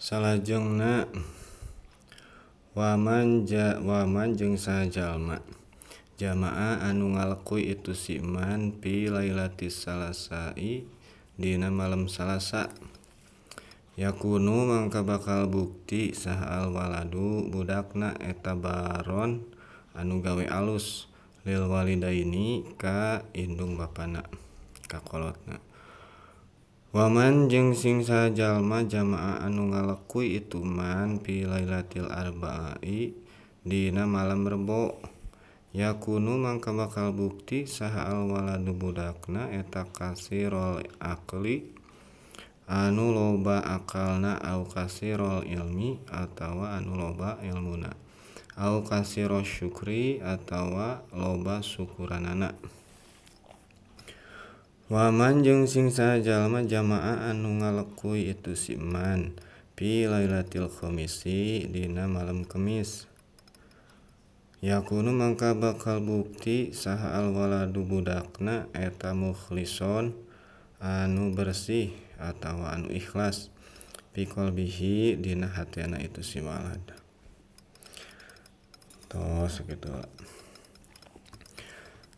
Salajengna waman waman jeung sajalma jamaah anu ngalekuy itu si man fi lailatis salasai dina malam Salasa yakunu mangka bakal bukti saha al waladu budakna eta baron anu gawe alus lil walidaini ka indung bapana ka kolotna. Waman jeung sing sajalma jamaah anu ngalekuy itu man fi lailatil arba'i dina malam Rebo yakunu mangka bakal bukti saha al waladu budakna eta kasirul aqli anu loba akalna au kasirul ilmi atawa anu loba ilmuna au kasirul syukri atawa loba syukuranana. Waman jeung sing sajalma jamaah anu ngalekuy itu si man fi lailatil khamisi dina malam Kemis yakunu mangka bakal bukti saha al waladu budakna eta mukhlison anu bersih atawa anu ikhlas fi qalbihi dina hatena itu si walad. Tos sakitu.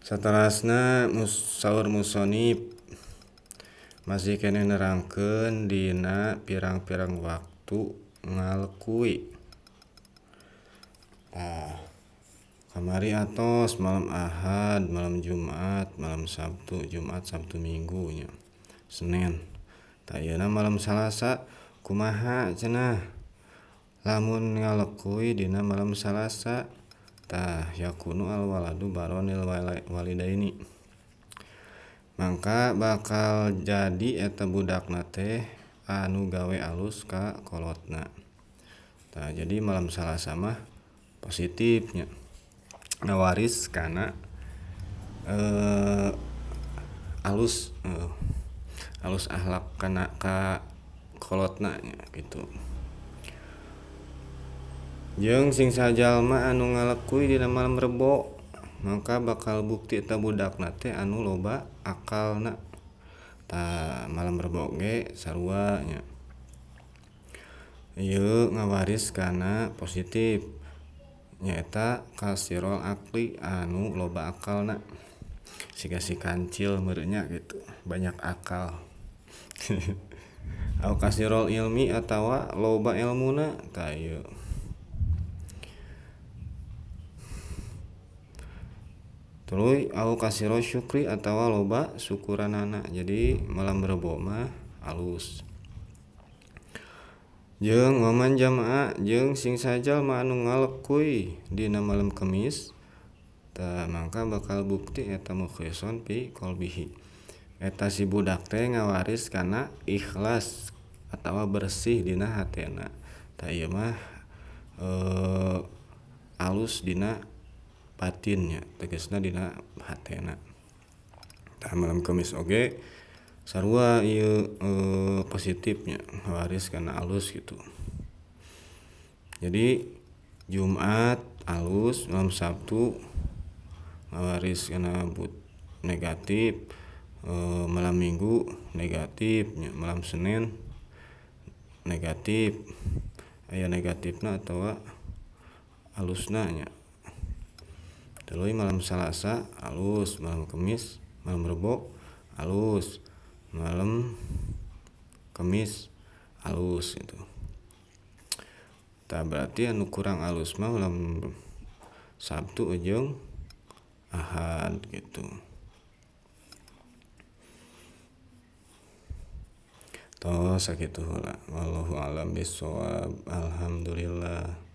Saterasna saur musonib masih keneh nerangkeun dina pirang-pirang waktu ngalekuy. Tah, kamari atos malam Ahad, malam Jumat, malam Sabtu, Jumat, Sabtu, Minggu nya, Senin. Tah ayeuna malam Salasa kumaha cenah? Lamun ngalekuy dina malam Salasa tah yakunu al waladu baronil walidaini mangka bakal jadi eta budakna teh anu gawe alus ka kolotna. Tah jadi malam Salasa mah positifnya ngawaris kana alus alus akhlak kana ka kolotna nya gitu. Jeung sing sajalma anu ngalekuy dina malam Rebo maka bakal bukti eta budakna teh anu loba akalna. Tah malam Rebo ge sarua nya ieu ngawaris kana positif nyaeta kasirul aqli anu loba akalna siga si kancil meureun nya gitu, banyak akal. Au kasirul ilmi atawa loba ilmuna tah ieu. Tuluy au kasiro syukri atawa loba syukuranana. Jadi malam Rebo mah alus. Jeung waman jamaah jeung sing sajalma anu ngalekuy dina malam Kemis tah mangka bakal bukti eta mukhlison fi qalbihi. Eta si budak teh ngawaris kana ikhlas atawa bersih dina hatena. Tah ieu mah alus dina batinnya, tegasna dina hatena. Tah malam Kemis oge sarua ieu positifnya ngawaris kana alus gitu. Jadi Jumat alus, malam Sabtu ngawaris kana negatif, malam Minggu negatif, malam Senin negatif. Aya negatifna atawa alusna nya. Tuluy malam Salasa alus, malam Kemis, malam Rebo alus, malam Kemis alus gitu. Tah berarti anu kurang alus mah malam Sabtu jeung Ahad gitu. Tos sakitu heula. Wallahu a'lam bishawab. Alhamdulillah.